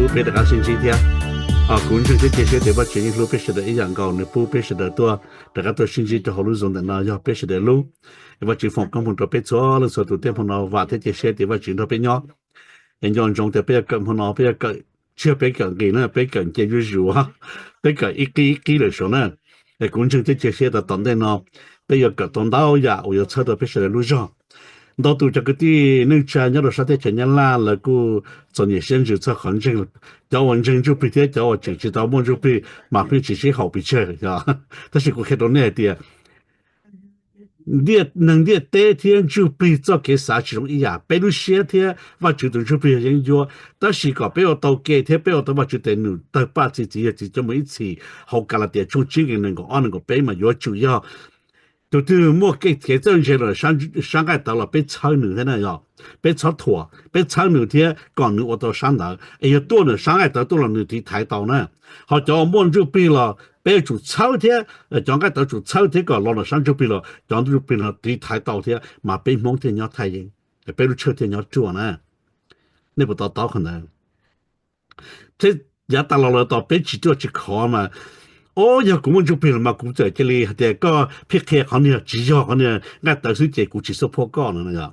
Peb rov qab sib ntsib thiab. Kuv ntseeg thiab cia siab tias Vajtswv yeej hlub peb sawv daws ib yam nkaus, nws pub peb sawv daws tuaj rov qab tuaj sib ntsib rau hauv lub Zoom ntawm no yog peb sawv daws lub. Es Vajtswv foom koob hmoov rau peb txhua leej txhua tus tej hmo no, vam thiab cia siab tias Vajtswv nrog peb nyob. Es nco ntsoov tias peb yuav kawm hmo no, peb yuav kawm, tsis yog peb kawm nqis na, peb kawm nce zuj zus, peb kawm ib qib ib qib lawm saud na. Es kuv ntseeg thiab cia siab tias tom ntej no peb yuav kawm tau ntau yam uas yuav txhawb tau peb sawv daws lub zog. Ntau tus cov kwv tij neej tsa nyob rau sab teb chaws Nyab Laj lawv kuj txom nyem siab ntsws txog qhov ntseeg. Cov uas ntseeg ntsuj plig thiab cov uas tseem tsis tau muaj ntsuj plig mas pheej tsis sib haum pes tsawg. Tab sis kuv qhia rau nej hais tias neeg ntiaj teb thiab ntsuj plig txoj kev xav tsis zoo ib yam. Peb lub siab thiab Vajtswv tus ntsuj plig yog yeeb ncuab, tab sis kom peb ua tau ke thiab peb ua tau Vajtswv tes num tawg paj txi txiv yawg txiv coj mus ib txhis, hauv Kalatias tshooj tsib nqe nees nkaum ob nees nkaum peb mas yuav tsum yog tus twg muaj kev txawj ntse los sab nqaij tawv los peb txhawb nws thiab na, yog peb txhob thuam, peb txhawb nws thiab kom nws ua tau sab ntawd, es yog tuaj ntawm sab nqaij tawv tuaj los nws tiv thaiv tau na. Ho cov uas muaj ntsuj plig los peb yuav tsum txhawb thiab, cov nqaij tawv tsum txhawb thiab kom los ntawm sab ntsuj plig los cov ntsuj plig no tiv thaiv tau thiab mas peb Hmoob thiaj nyob thaj yeeb, peb lub tshawj thiaj nyob ruaj na. Nej puas to taub qhov ntawd? Thiab yav tas los lawm tos peb tsis ruaj tsis khov mas, o, yog kuv muaj ntsuj plig los mas kuv txawm cia li hais tias koj pheej qhia qhov niag tsis yog, qhov niag nqaij tawv xwb ces kuv tsis support koj no.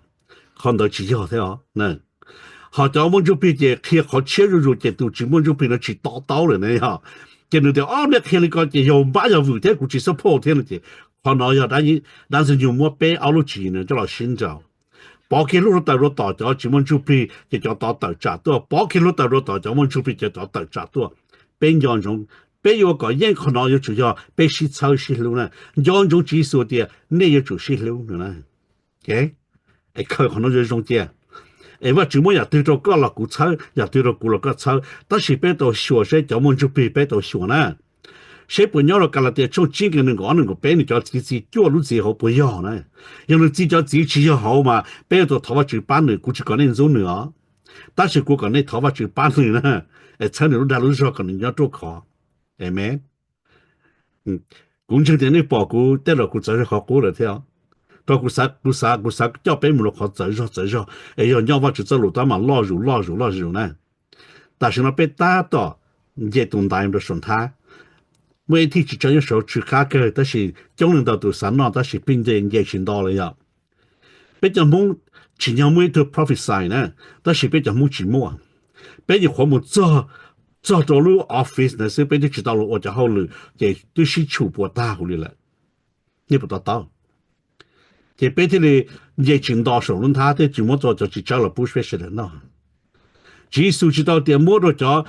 Qhov ntawd tsis yog thiab os. Ho cov muaj ntsuj plig ces qhia qhov tshiab zuj zus ces tus tsis muaj ntsuj plig no tsis to taub lawm na yog. Ces nws tias, o, nej qhia li ko ces yog npab yog vwm thiab kuv tsis support thiab no ces qhov no yog dab ntxwg nyoog muab peb ob lub tswv yim no coj los sib nraus. Pov kiag lub hluav taws rau tom cov tsis muaj ntsuj plig ces cov tod tawm tsam tuaj, pov kiag hluav taws rau tom cov muaj ntsuj plig ces cov tawm tsam tuaj. Peb nco ntsoov, peb yuav ua kom yeej qhov no yuav tsum yog peb sib txhawb sib hlub na. Nco ntsoov Tswv Yexus tias nej yuav tsum sib hlub no na. Es khaws qhov no zoo zoo cia. Es Vajtswv muab yam twg rau koj los kuv txhawb, yam twg rau kuv los koj txhawb, tab sis peb tau xyuas seb cov muaj ntsuj plig peb tau xyuas na. Seb puas nyob rau Kalatias tshooj tsib nqe nees nkaum ob nees nkaum peb nws cov txiv txi cuaj lub txiv hauv puas yog na. Yog nws txi cov txiv tsis yog hauv mas peb yuav tau thov Vajtswv pab nws, kuv tsis kom nej ntxub nws os. Tab sis kuv kom nej thov Vajtswv pab nws na, es txhawb nws lub dag lub zog kom nws nyob ruaj khov. Amen. Kuv ntseeg tias nej pom kuv tej zaum kuv txawv zog qhov qub lawm thiab. Rau kuv xav, kuv xav, kuv xav coj peb mus rau qhov txawv zog txawv zog, es yog nyob Vajtswv txoj lus tab mas loj zus loj zus loj zus na. Tam sim no peb tab tom nce tus ntaiv rau saum nthab. Muaj ib thij tsis tso nyob saud tsw qab kawg tab sis coob leej ntau tus xav noj tab sis pheej nce nce tsis nto li yom. Peb cov Hmoob tsis yog muaj ib tug prophesy na, tab sis peb cov Hmoob tsis muaj. Peb nyuam qhuav mus txog, txog rau lub office ntawd xwb peb twb tsis tau los ua cov hauj lwm ces twb sib tshum puas tag huv li lawm. Nej puas to taub? Ces peb thiaj li nce tsis nto saum lub nthab thiab tsis muab txog cov txiv tsawb los pub peb sawv daws noj. Tswv Yexus tsis tau tias muab rau cov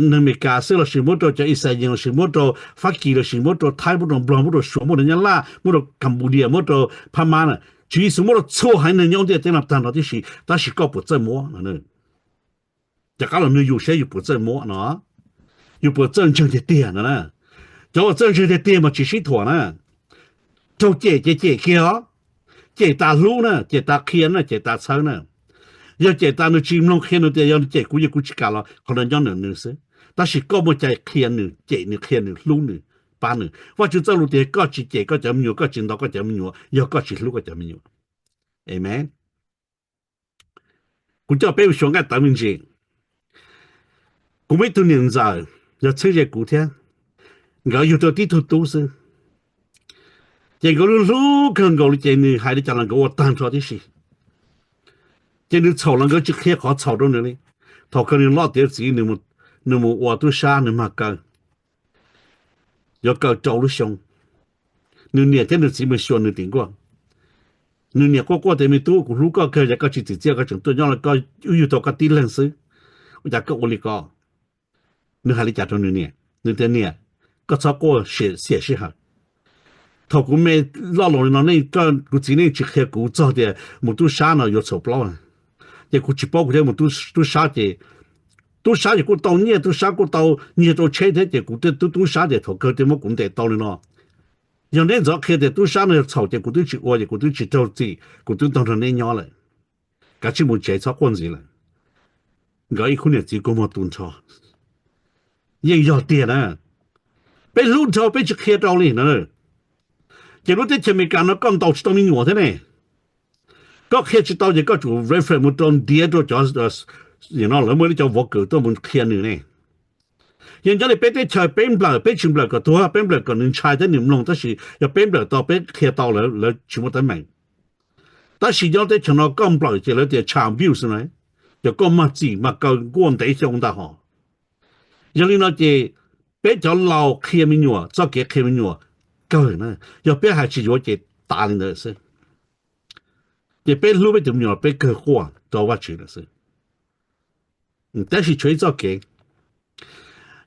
neeg Amelikas xwb lossis muab rau cov Israel lossis muab rau Fab Kis lossis muab rau Thaib, muab rau Nplog, muab rau Suav, muab rau Nyab Laj, muab rau Cambodia, muab rau Phab Mab na. Tswv Yexus muab rau txhua haiv neeg nyob ntiaj teb no tag nrho tib si, tab sis koj puas txawj muab no? Rov qab los nug yus seb yus puas txawj muab no, yus puas txawj ntseeg tiag tiag no na? Cov uas txawj ntseeg tiag tiag mas tsis sib thuam na. Raug cem ces cem kiag os, cem tas hlub na, cem tas qhia na, cem tas txhawb na. Yog cem tas nws tsis mloog qhia nws tias yog nws cem kuv ces kuv tsis kam los qhov no nyob ntawm nws xwb. Tab sis koj muaj cai qhia nws, cem nws, qhia nws, hlub nws, pab nws. Vajtswv txoj lus tias koj tsis cem koj cov me nyuam, koj tsis ntaus koj cov me nyuam yog koj tsis hlub koj cov me nyuam. Amen. Kuv coj peb mus xyuas nqaij tawv me ntsis. Kuv muaj ib tug niam ntxawm, yog txheeb ze kuv thiab, nkawd yug tau tib tug tub xwb. Ces nkawd hlub hlub kawg nkaus li ces nws hais li cas los nkawd ua tag nrho tib si. Ces nws txhaum los nkawd tsis qhia qhov txhaum rau nws li. Thaum kawg nws loj tiav txiv, nws mus ua tub sab nws mag kaw, yuav kaw rau lub xyoo. Nws niam thiab nws txiv mus xyuas nws tim nkuaj. Nws niam quaj quaj tias, me tub, kuv hlub koj kawg, yog koj tsis txim txiaj koj tseem tuaj nyob los koj wb yug tau koj tib leeg xwb, ua cas koj ua li ko? Nws hais li cas rau nws niam? Nws tias, niam, koj txhob quaj, xiam sij hawm. Thaum kuv me loj los li no, nej, kuv txiv nej tsis qhia kuv txog tias mus tub sab no yuav txhaum plaub, ces kuv tsis paub kuv thiaj mus tub sab ces tub sab ces kuj tau nyiaj, tub sab kuj tau nyiag tau tsheb thiab ces kuv thiaj tub tub sab ces thaum kawg thiaj muab kuv ntes tau li no. Yog neb ntxov qhia tias tub sab no yog txhaum ces kuv twb tsis ua ces kuv twb tsis raug txim, kuv twb tau nrog neb nyob lawm. Kav tsij mus tsev txhob quaj ntxiv lawm. Nkawd ib khub niam txiv kua muag tu nrho. Yeej yog tiag na. Peb hlub nrho peb tsis qhia rau li na. Ces lub teb chaws Amelikas no koj ntaus tsis tau me nyuam thiab ne. Koj qhia tsis tau ces koj tsum refer mus rau ntiav rau cov no lawv muaj ib cov vov kws tuaj mus qhia nws ne. Yog nyob li peb teb chaws peb nplawm peb tsis nplawm kom tuag, peb nplawm kom nws ntshai thiab nws mloog, tab sis yog peb nplawm tau peb qhia tau lawv, lawv tsis muaj teeb meem. Tab sis nyob teb chaws no koj nplawm ces lawv tias child abuse na, ces koj mag txim mag kaw nkuaj ntev xyoo ntag hos. Yog li no ces peb cov laus qhia me nyuam txoj kev qhia me nyuam kawg na, yog peb hais tsis yuav ces tas li ntawd xwb. Ces peb hlub peb tus me nyuam peb kawg quaj rau Vajtswv lawm xwb. Tab sis tshuav ib txoj kev,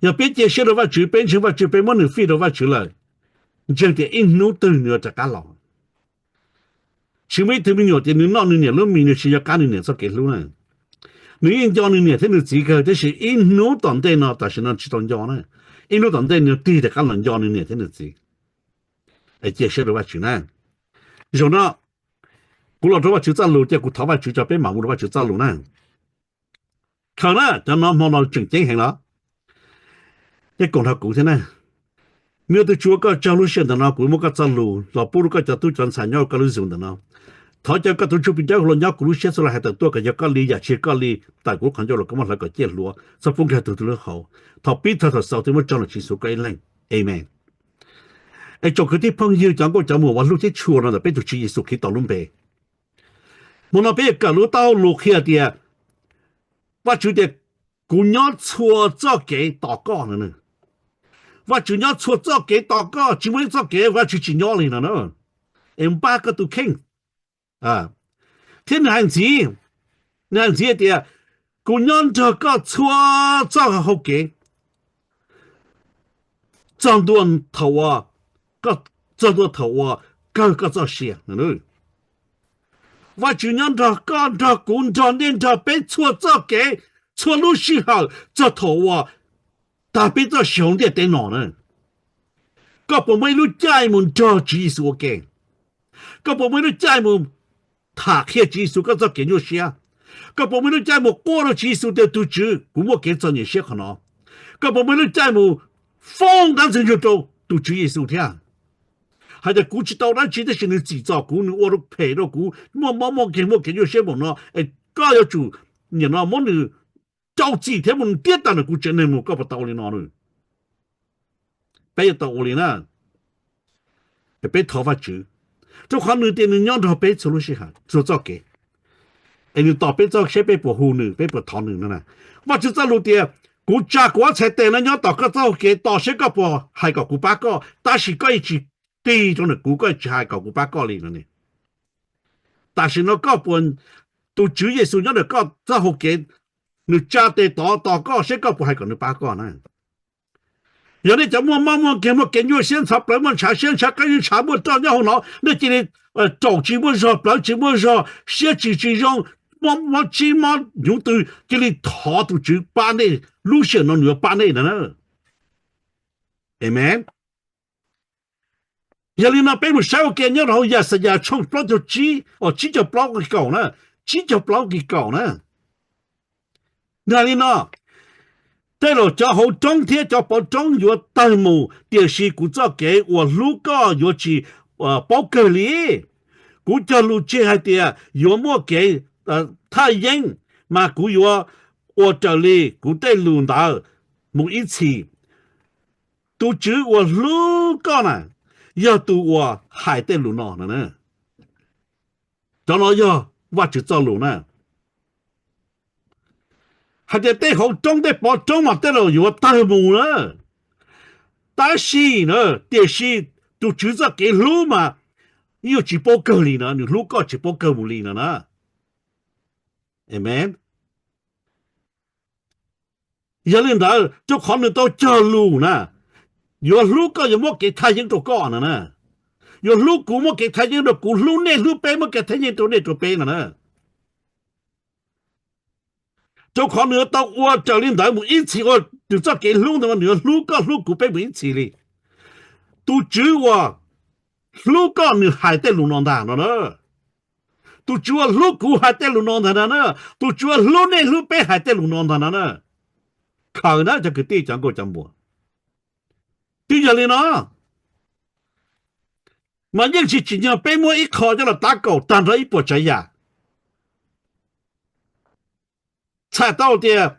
yog peb cia siab rau Vajtswv, peb ntseeg Vajtswv, peb muab nws fij rau Vajtswv lawm, ntseeg tias ib hnub twg nws yuav rov qab los. Tsis muaj ib tug me nyuam tias nws noj nws niam lub mis nws tsis nco qab nws niam txoj kev hlub na. Nws yeej nco nws niam thiab nws txiv kawg, tab sis ib hnub tom ntej no, tam sim no tsis tau nco na, ib hnub tom ntej nws tig rov qab los nco nws niam thiab nws txiv. Es cia siab rau Vajtswv na. Zaum no kuv los rau Vajtswv txoj lus, cia kuv thov Vajtswv tso peb mam mus rau Vajtswv txoj lus na. Khaws na, cov no hmo no tseem ceeb heev los, nej koom nrog kuv thiab na. Me tus Tswv, ua koj tsaug lub sij hawm ntawm no kuv muab koj txoj lus los pub rau koj cov tub cov ntxhais nyob koj lub zos ntawm no. Thov caw koj tus Ntsuj Plig Dawb Huv los nyob kuv lub siab txhua lub hais tawm tuaj kom yog koj li, yam tsis yog koj li tawm kuv lub qhov ncauj los koj muab hlawv kom ciaj hluav txhob pub nkag tug twg lub hauv. Thov pib thawj thov xaus thiab muab tso los Tswv Yexus koj ib leeg. Amees. Es tsoom kwv tij phooj ywg cov nkauj cov muam uas hlub thiab tshua no ntawm peb tus Tswv Yexus Khetos lub npe, hmo no peb yuav kawm lub taub hau lus qhia tias Vajtswv tias kuv nyob txhua txoj kev tos koj no. Vajtswv nyob txhua txoj kev tos koj, tsis muaj ib txoj kev Vajtswv tsis nyob li no na. Es npaj koj tus kheej. Thiab nws hais ntxiv, nws hais ntxiv tias kuv nyob nrog koj txhua txoj hau kev, txog ntua thaum uas, txog ntua thaum uas kawg koj txoj sia. Vajtswv nyob nrog koj, nrog kuv, nrog nej, nrog peb txhua txoj kev, txhua lub sij hawm txog thaum uas tag peb txoj sia hauv ntiaj teb no na. Koj puas muaj ib lub caij mus nrog Tswv Yexus ua ke? Koj puas muaj ib lub caij mus tham qhia Tswv Yexus koj txoj kev nyuaj siab? Koj puas muaj ib lub caij mus quaj rau Tswv Yexus tias tus Tswv, kuv muaj kev txom nyem siab qhov no? Koj puas muaj ib lub caij mus foob dab ntxwg nyoog rau tus Tswv Yexus thiab, hais tias kuv tsis tau dab tsi tab sis nws txim txom kuv, nws ua rau phem rau kuv, muaj mob muaj nkeeg muaj kev nyuaj siab npaum no, es koj yuav tsum nim no muab nws rau txim thiab muab nws ntiab tawm ntawm kuv tsev neeg mus, koj puas tau ua li no? Peb yuav tau ua li na. Peb thov Vajtswv, rau qhov nws tias nws nyob nrog peb txhua lub sij hawm txhua txoj kev, es nws tos peb txoj, seb peb puas hu nws, peb puas thov nws no na. Vajtswv txoj lus tias kuv tsa kuv ob txhais tes no nyob tom koj txoj hau kev, tos seb koj puas hais kom kuv pab koj, tab sis koj yeej tsis tig rau ntawm kuv, koj yeej tsis hais kom kuv pab koj li no. Tam sim no koj puas, tus Tswv Yexus nyob ntawm koj txoj hau kev, nws tsa tes tod tos koj seb koj puas hais kom nws pab koj na. Yog nej cov muaj mob muaj nkeeg muaj kev nyuaj siab ntxhov plawv, muaj ntshav siab ntshav qab ntshav muaj roj nyob hauv no, nej cia li raum tsis muaj zog, plawv tsis muaj zog, siab tsis tsis zoo, mob mob tsib mob hnyuv tw, cia li thov tus Tswv pab nej, lub sij hawm no nws yuav pab nej ntag na. Amees. Yog li no peb mus saib ua ke nyob rau hauv Yaxayas tshooj plaub caug tsib, tsib caug plaub nqe kaum na, tsib caug plaub nqe kaum na. Nws hais li no, tej laus cov hauv roob thiab cov pov roob yuav tawg mus, tiam sis kuv txoj kev uas hlub koj yuav tsis paub kawg li. Kuv cog lus tseg hais tias yuav muaj kev thaj yeeb, mas kuv yuav ua raws li kuv tej lus ntawd mus ib txhis. Tus Tswv uas hlub koj na, yog tus uas hais tej lus no no. Cov no yog Vajtswv txoj lus na. Hais tias tej hauv roob tej pov roob mas tej laus yuav tawg mus na, tab sis na, tiam sis tus Tswv txoj kev hlub mas yuav tsis paub kawg li no, nws hlub koj tsis paub kawg mus li no na. Amees. Yog li ntawd, rau qhov nws tau cog lus na, yuav hlub koj yuav muab kev thaj yeeb rau koj no na. Yuav hlub kuv muab kev thaj yeeb rau kuv, hlub nej hlub peb muab kev thaj yeeb rau nej rau peb no na. Rau qhov nws tau ua raws li ntawd mus ib txhis, ua nws txoj kev hlub ntawd, nws yuav hlub koj hlub kuv peb mus ib txhis li. Tus Tswv uas hlub koj nws hais tej lus no ntag no na. Tus Tswv uas hlub kuv hais tej lus no ntag na. Tus Tswv uas hlub nej hlub peb hais tej lus no ntag no na. Khaws na cov kwv tij cov nkauj cov muam, twb yog li no, mas yeej tsis tsim nyog peb muab ib qho coj los tav kaum tag nrho ib puas tsav yam. Txhais tau tias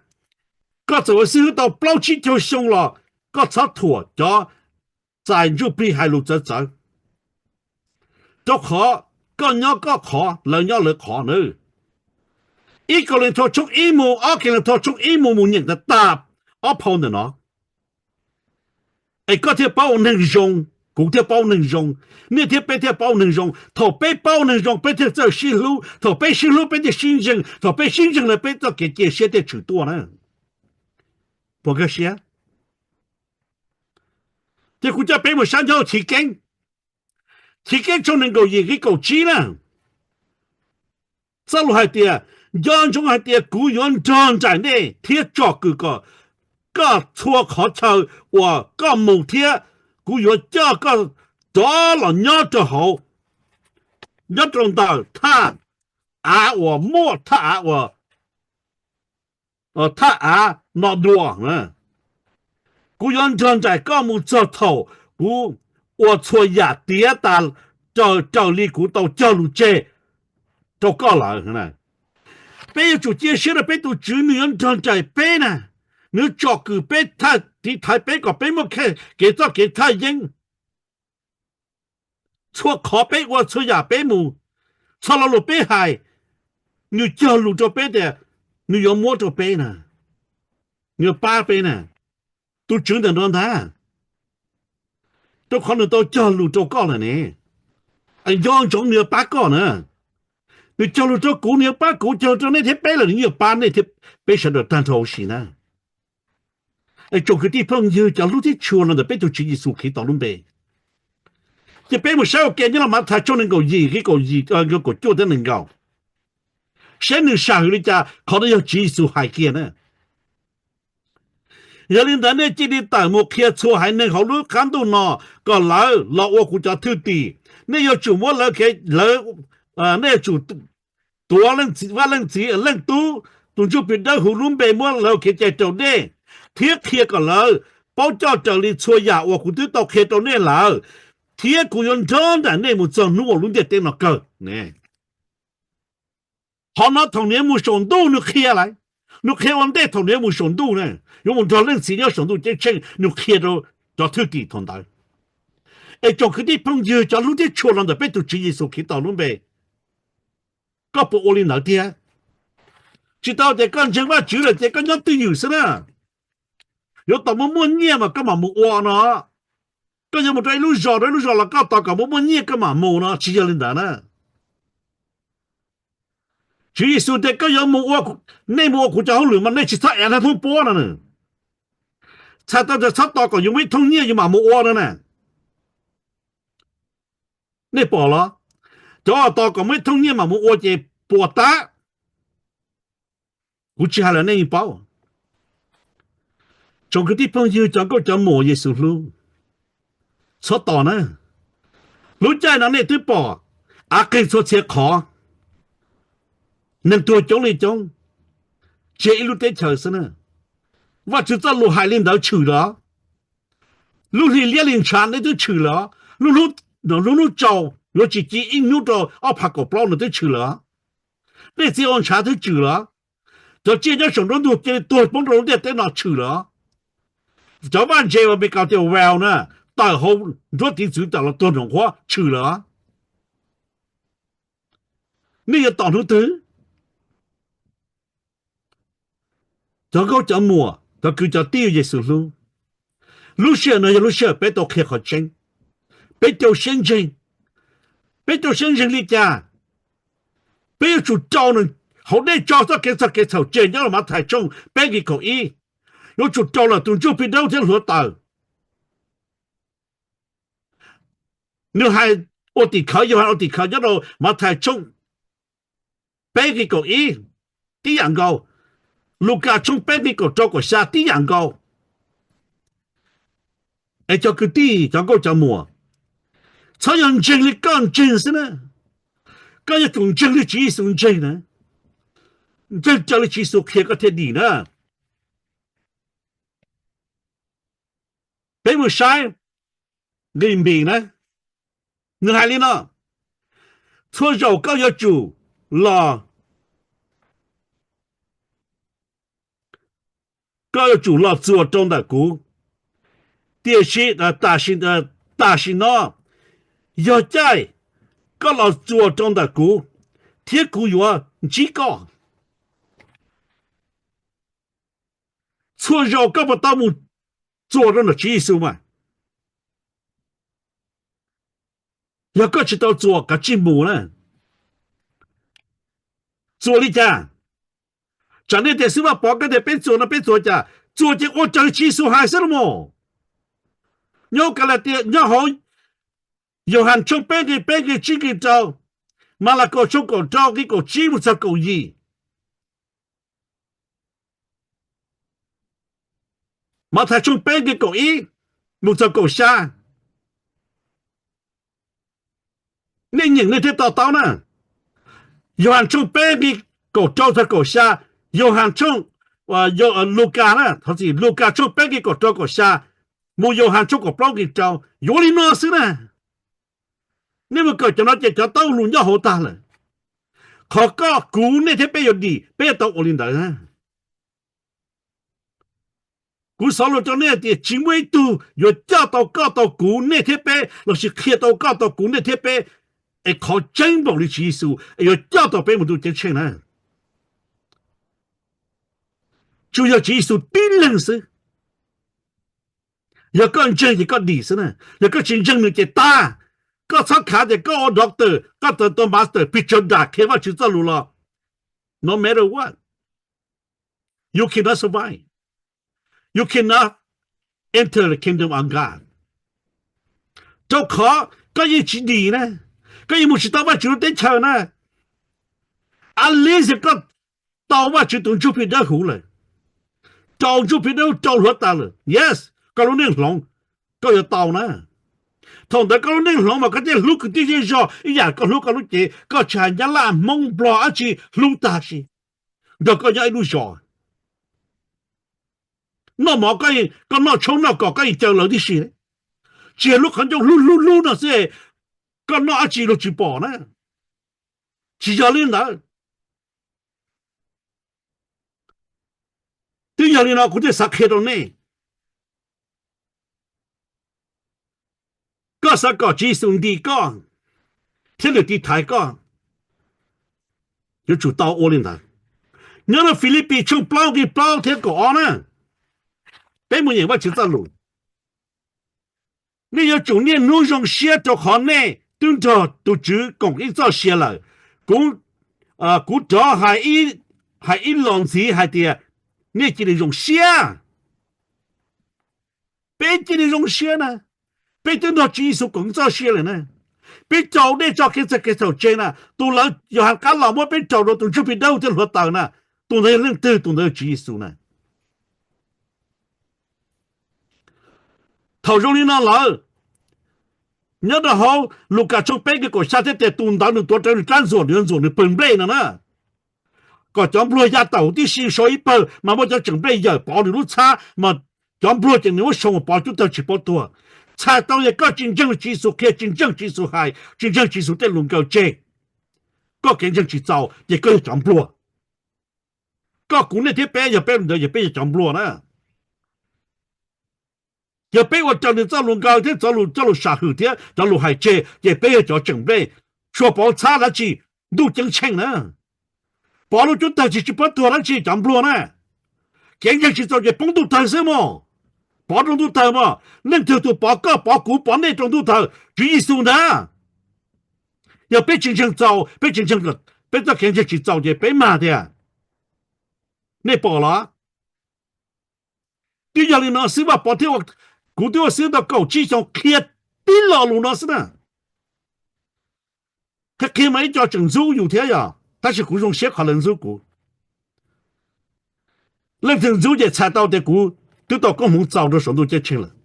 koj txawm ua xib hwb tau plaub tsib caug xyoo los koj txhob thuam cov txais ntsuj plig hais lus txawv txawv, rau qhov koj nyob koj qhov, lawv nyob lawv qhov na. Ib Kauleethaus tshooj ib mus, ob Kauleethaus tshooj ib mus, mus nyeem tas tas ob phau ntawm no. Es koj thiaj paub ua neeg zoo, kuv thiaj paub ua neeg zoo, nej thiab peb thiaj paub ua neeg zoo. Thaum peb paub ua neeg zoo peb thiaj txawj sib hlub, thaum peb sib hlub peb thiaj sib ntseeg, thaum peb sib ntseeg lawm peb txoj kev cia siab thiaj tshwm tuaj na. Puas nkag siab? Ces kuv coj peb mus saib nyob Chiv Keeb, Chiv Keeb tshooj nees nkaum yim nqe kaum tsib na. Txoj lus hais tias, nco ntsoov hais tias kuv yuav nrog nraim nej thiab tsom kwm kom koj txhua qhov chaw uas koj mus thiab kuv yuav coj koj rov los nyob rau hauv, nyob rau ntawm thaj av uas muaj thaj av uas thaj av no dua. Kuv yuav nrog nraim koj mus txog thaum kuv ua txhua yam tiav tas raws raws li kuv tau cog lus tseg rau koj lawm. Peb yuav tsum cia siab rau peb tus Tswv, nws yuav nrog nraim peb na, nws tsom kwm peb, tiv thaiv peb kom peb muaj kev txoj kev thaj yeeb. Txhua qhov peb ua, txhua yam peb mus, txhua lo lus peb hais, nws cog lus rau peb tias nws yuav muab rau peb na, nws yuav pab peb na. Tus Tswv ntawm no ntag, rau qhov nws tau cog lus rau koj lawm ne. Nco ntsoov nws yuav pab koj na. Nws cog lus rau kuv, nws yuav pab kuv, cog lus rau nej thiab peb lawm nws yuav pab nej thiab peb sawv daws tag nrho huv si na. Es tsoom kwv tij phooj ywg cov hlub thiab tshua los ntawm peb tus Tswv Yexus Khetos lub npe, ces peb mus saib ua ke nyob rau Mathais tshooj nees nkaum yim nqe kaum yim, kaum cuaj thiab nees nkaum, saib nws sam hwm li cas, qhov no yog Tswv Yexus hais kiag na. Yog li ntawd nej cia li tawm mus qhia txhua haiv neeg hauv lub qab ntuj no kom lawv los ua kuv cov thwj tim. Nej yuav tsum muab lawv kev, lawv, nej yuav tsum tuav Vaj Leej Txiv, Leej Tub, tus Ntsuj Plig Dawb Huv lub npe muab lawv kev cai rau nej, thiab qhia kom lawv paub coj raws li txhua yam uas kuv twb tau qhia rau nej lawm, thiab kuv yuav nrog nraim nej mus txog hnub uas lub ntiaj teb no kawg. Qhov no thaum nws yuav mus saum ntuj nws qhia lawm, nws qhia ua ntej thaum nws yuav mus saum ntuj na, yuav mus nrog Leej Txiv nyob saum ntuj ceeb tsheej, nws qhia rau cov thwj tim thaum ntawd. Es tsoom kwv tij phooj ywg cov hlub thiab tshua los ntawm peb tus Tswv Yexus Khetos lub npe, koj puas ua li ntawd tiag? Tsis tau tias koj ntseeg Vajtswv lawm ces koj nyob twj ywm xwb na. Yuav tos muaj muaj nyiaj mas koj mam mus ua no. Koj yuav mus rau ib lub zos rau ib lub zos los koj tos kom muaj muaj nyiaj koj mam mus no, tsis yog li ntawd na. Tswv Yexus tias koj yuav mus ua, nej mus ua kuv cov hauj lwm mas nej tsis txhob ev thoob puab no na. Txhais tau tias txhob tos kom yus muaj ib thooj nyiaj yus mam mus ua no na. Nej pom los? Cov uas tos kom muaj ib thooj nyiaj mam mus ua ces puas tab. Kuv tsis hais los nej yeej paub. Tsoom kwv tij phooj ywg, cov nkauj cov muam Yexus hlub, txhob tos na. Lub caij no nej twb pom av qeeg txhua txhia qhov, neeg tuag coob li coob, tsis yog ib lub teb chaws xwb na. Vajtswv txoj lus hais li ntawd tshwm lawm. Lub hli liab hli ntshav nej twb tshwm lawm. Lub hnub, lub hnub tsaus yuav tsis ci ib hnub rau ob phav kaum plaub no twb tshwm lawm. Dej txias ua ntshav twb tshwm lawm. Cov tsiaj nyob saum nruab ntug cia li tuag poob rau lub ntiaj teb no tshwm lawm. Cov vaj ntse uas Meskas tias whale na, tawm hauv nruab tiv txwv tawm los tuag nroos nqhuab tshwm lawm. Nej yuav tos hnub twg? Cov nkauj cov muam, cov kwv cov tij Yexus hlub, lub sij hawm no yog lub sij hawm peb tau qhia qhov tseeb. Peb rau siab ntseeg. Peb rau siab ntseeg li cas? Peb yuav tsum rau nws hauv dej tso txoj kev txog kev txhaum tseg nyob rau Mathais tshooj peb nqe kaum ib. Yuav tsum rau lawm tus Ntsuj Plig Dawb thiab hluav taws. Nws hais ua tim khawv, Yauhas ua tim khawv nyob rau Mathais tshooj peb nqe kaum ib, tib yam nkaus. Lukas tshooj peb nqe kaum rau kaum xya tib yam nkaus. Es cov kwv tij cov nkauj cov muam, txhob yog ntseeg li koj ntseeg xwb na, koj yuav tsum ntseeg li Tswv Yexus ntseeg na, ntseeg raws li Tswv Yexus qhia koj thiaj dim na. Peb mus saib nqe npis na, nws hais li no: Txhua zaus koj yuav tsum los koj yuav tsum los txuas rau ntawm kuv. Tiam sis, tam sim no yog caij koj los txuas rau ntawm kuv, thiab kuv yuav ntsib koj. Txhua zaus koj puas tau mus txuas rau ntawm Tswv Yexus mas? Yog koj tsis tau txuas, kav tsij mus na. Txuas li cas? Tsam nej tias Xib Vaj Pov koj tias peb txuas no peb txuas cas? Txuas ces ua raws li Tswv Yexus hais xwb los mas. Nyob Kalatias, nyob hauv Yauhas tshooj peb nqe peb nqe tsib nqe rau, Malakaus tshooj kaum rau nqe kaum tsib mus txog kaum yim, Mathais tshooj peb nqe kaum ib mus txog kaum xya. Nej nyeem nej thiaj to taub na. Yauhas tshooj peb nqe kaum rau txog kaum xya, Yauhas tshooj, Lukas na, thov txim, Lukas tshooj peb nqe kaum rau kaum xya, mus Yauhas tshooj kaum plaub nqe rau, yuav li no xwb na. Nej mus kawm cov no ces cov tau lus nyob hauv tag lawm. Qhov koj kuv nej thiab peb yuav dim, peb yuav tau ua li ntawd. Kuv xav lus rau nej hais tias tsis muaj ib tug yuav coj tau koj tau kuv nej thiab peb, lossis qhia tau koj tau kuv nej thiab peb, es qhov tseeb npaum li Tswv Yexus es yuav coj tau peb mus ntuj ceeb tsheej na. Tsuas yog Tswv Yexus tib leeg xwb. Yog koj ntseeg ces koj dim xwb na, yog koj tsis ntseeg nws ces tag. Koj txhob khav tias koj ua doctor, koj tau master, pis tsaw dam qhia Vajtswv txoj lus los, no matter what, you cannot survive, you cannot enter the kingdom of God. Rau qhov koj yeej tsis dim na, koj yeej mus tsis tau Vajtswv lub teb chaws na. At least koj tau Vajtswv tus Ntsuj Plig Dawb Huv lawm, rau Ntsuj Plig Dawb Huv rau hluav taws lawm, yes, koj lub neej hloov, koj yuav tau na. Thaum ntawd koj lub neej hloov mas koj thiaj hlub kwv tij zej zog ib yam koj hlub koj lub cev, koj tsis hais Nyab Laj, Hmoob, Nplog dab tsi hlub tag si, nrog koj nyob ib lub zos. Noj mov koj noj tshoob noj kos koj yeej caw lawv tib si, tsis yog lub qhov ncauj hlub hlub hlub no xwb, koj noj dab tsi luag tsis pom na. Tsis yog li ntawd. Twb yog li no kuv thiaj xav qhia rau nej, koj xav kom Tswv Yexus ntim koj thiab lwm tiv thaiv koj, yuav tsum tau ua li ntawd. Nyob rau Filipis tshooj plaub nqe plaub thiab kaum ob na, peb mus nyeem Vajtswv txoj lus. Nej yuav tsum niaj hnub zoo siab rau qhov nej twb nrog tus Tswv koom ib txoj sia lawm. Kuv, kuv rov hais ib los ntxiv hais tias nej cia li zoo siab. Peb cia li zoo siab na, peb twb nrog Tswv Yexus koom ib txoj sia lawm na. Peb caum dej tso kev txog kev txhaum tseg na, tus lawv Yauhas qab los muab peb raus rau tus Ntsuj Plig Dawb Huv thiab hluav taws na, tus ntawd yog leej twg? Tus ntawd yog Tswv Yexus na. Thaum zoo li no lawm, nyob rau hauv Lukas tshooj peb nqe kaum xya thiab tias tus ntawd nws tuav rawv nws rab ntxuam, nws yuav ntxuam nws pawg nplej no na, kom cov npluag ya tawm huv tib si, sau ib pawg mas muaj cov tseem nplej yawm pov nws lub txhab mas cov npluag ces nws muab sau mus pov cub tawg tsis paub tuag. Txhais tau yog koj tsis ntseeg Tswv Yexus qhia, tsis ntseeg Tswv Yexus hais, tsis ntseeg Tswv Yexus tej lus nkawd tseg, koj kev ntseeg tsis txaus ces koj yog cov npluag. Koj kuv nej thiab peb yog peb li ntawd ces peb yog cov npluag na. Yog peb ua raws nws txoj lus nkawd thiab txoj lus, txoj lus sam hwm thiab cov lus hais tseg ces peb yog cov tseem nplej, tsuas pov txhab dab tsi, ntuj ceeb tsheej na. Pov lub cub tawg tsis, tsis paub tuag dab tsi, cov npluag na. Kev ntseeg tsis txaus ces poob ntuj tawg xwb mog. Pov rau ntuj tawg mog. Leej twg tus pov koj, pov kuv, pov nej rau ntuj tawg? Tswv Yexus ntag. Yog peb tsis ntseeg txaus, peb tsis ntseeg, peb txoj kev ntseeg tsis txaus ces peb mag tiag. Nej pom los? Twb yog li no xwb Vaj Pov thiab, kuv twb ua xib hwb tau kaum tsib xyoo qhia tib lo lus no xwb na. Qhia qhia mas ib co tseem ntxub yus thiab yog, tab sis kuv zoo siab qhov lawv ntxub kuv. Leej twg ntxub ces txhais tau tias kuv twb tau koob hmoov txaus rau saum ntuj ceeb tsheej lawm.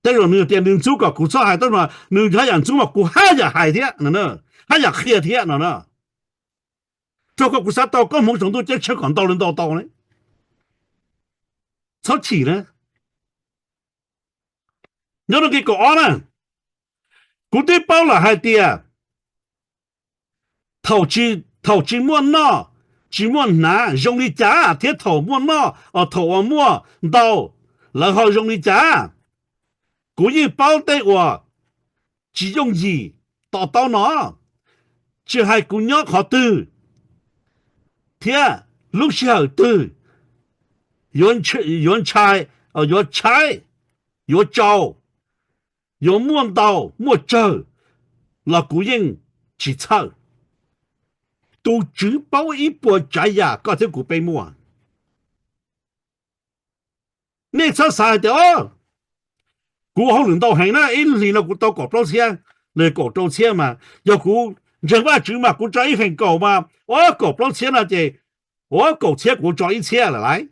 Tej zaum nws tias nws ntxub kom kuv txhob hais, tab sis nws haj yam ntxub mas kuv haj yam hais thiab no, haj yam qhia thiab no na. Rau qhov kuv xav tau koob hmoov saum ntuj ceeb tsheej kom ntau li ntau tau ne. Txhob chim na. Nyob rau nqe kaum ob na, kuv twb paub lawm hais tias thaum tsis, thaum tsis muaj noj, tsis muaj hnav zoo li cas thiab thaum muaj noj, thaum uas muaj ntau, lawv ho zoo li cas? Kuv yeej paub tej uas tsis yooj yim to taub no, tsis hais kuv nyob qhov twg thiab lub sij hawm twg yuav ntshai, yuav tshaib, yuav tsau, yuav muaj ntau muaj tsawg los kuv yeej tsis txhawj. Tus Tswv paub ib puas tsav yam koj thiab kuv peb muaj. Nej txhob xav hais tias, o, kuv ua hauj lwm ntau heev na, ib hlis no kuv tau kaum plaub txhiab los kaum rau txhiab mas yog kuv ntseeg Vajtswv mas kuv tso ib feem kaum mas, o, kaum plaub txhiab no ces, o, kaum txhiab kuv tso ib txhiab lawm lauj,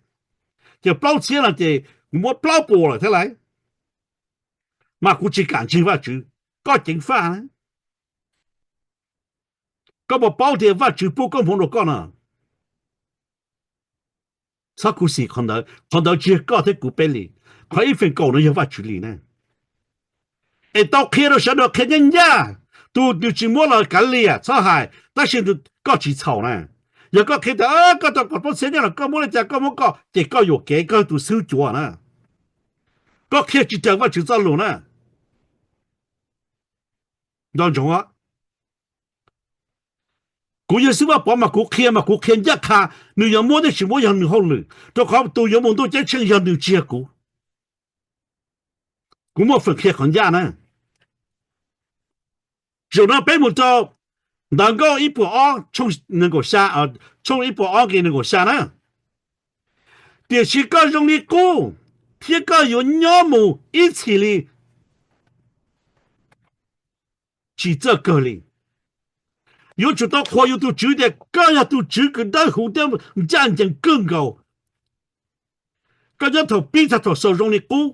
ces plaub txhiab no ces kuv muab plaub puas lawm thiab lauj. Mas kuv tsis kam ntseeg Vajtswv. Koj ceev faj na. Koj puas paub tias Vajtswv pub koob hmoov rau koj no? Txhob khuv xim qhov ntawd, qhov ntawd tsis yog koj thiab kuv peb li, qhov ib feem kaum no yog Vajtswv li na. Es tau qhia rau sawv daws qhia ncaj ncaj, tus nws tsis muab los kav liam txhob hais, tab sis koj tsis txhaum na. Yog koj qhia tias koj tau kaum plaub txhiab nyob los koj muab li cas koj muab koj, ces koj yuam kev, koj yog tus xub cuav na. Koj qhia tsis raws Vajtswv txoj lus na. Nco ntsoov, kuv yog xib hwb Vaj Pov mas kuv qhia mas kuv qhia ncaj qha, nws yuav muab thiab tsis muab yog nws hauj lwm, rau qhov tus yuav mus ntuj ceeb tsheej yog nws tsis yog kuv. Kuv muaj feem qhia qhov ncaj na. Zaum no peb mus rau Ntawv Nkauj ib puas ob, tshooj ib puas ob nqe nees nkaum xya na. Tiam sis koj zoo li qub, thiab koj yuav nyob mus ib txhis li tsis txawj kawg li. Yuav tsum tau qhuas yus tus Tswv tias koj yog tus Tswv kws dawb huv thiab ncaj ncees kawg nkaus. Koj nyob thaum pib txog thaum xaus zoo li qub,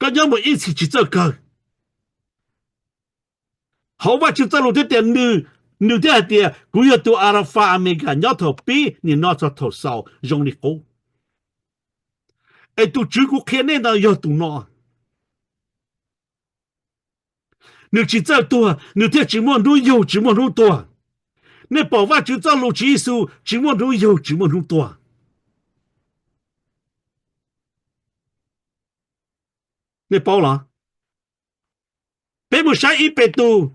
koj nyob mus ib txhis tsis txawj kawg. Hauv Vajtswv txoj lus thiaj tias nws, nws thiaj hais tias kuv yog tus Alafas Amelikas nyob thaum pib nim no txog thaum xaus zoo li qub. Es tus Tswv kuv qhia nej ntawd yog tus no. Nws tsis txawj tuag, nws thiaj tsis muaj hnub yug tsis muaj hnub tuag. Nej pom Vajtswv txoj lus Tswv Yexus tsis muaj hnub yug tsis muaj hnub tuag. Nej paub los? Peb mus saib ib Petus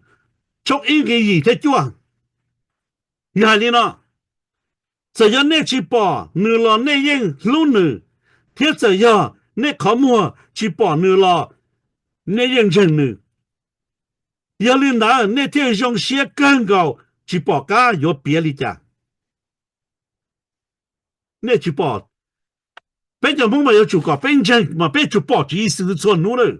tshooj ib nqe yim thiab cuaj, nws hais li no: Txawm yog nej tsis pom nws los nej yeej hlub nws, thiab txawm yog nej qhov muag tsis pom nws los nej yeej ntseeg nws. Yog li ntawd nej thiaj zoo siab kawg nkaus tsis pom qab yuav piav li cas. Nej tsis pom, peb cov Hmoob mas yuav tsum kom peb ntseeg mas peb yuav tsum pom Tswv Yexus txhua hnub lawm.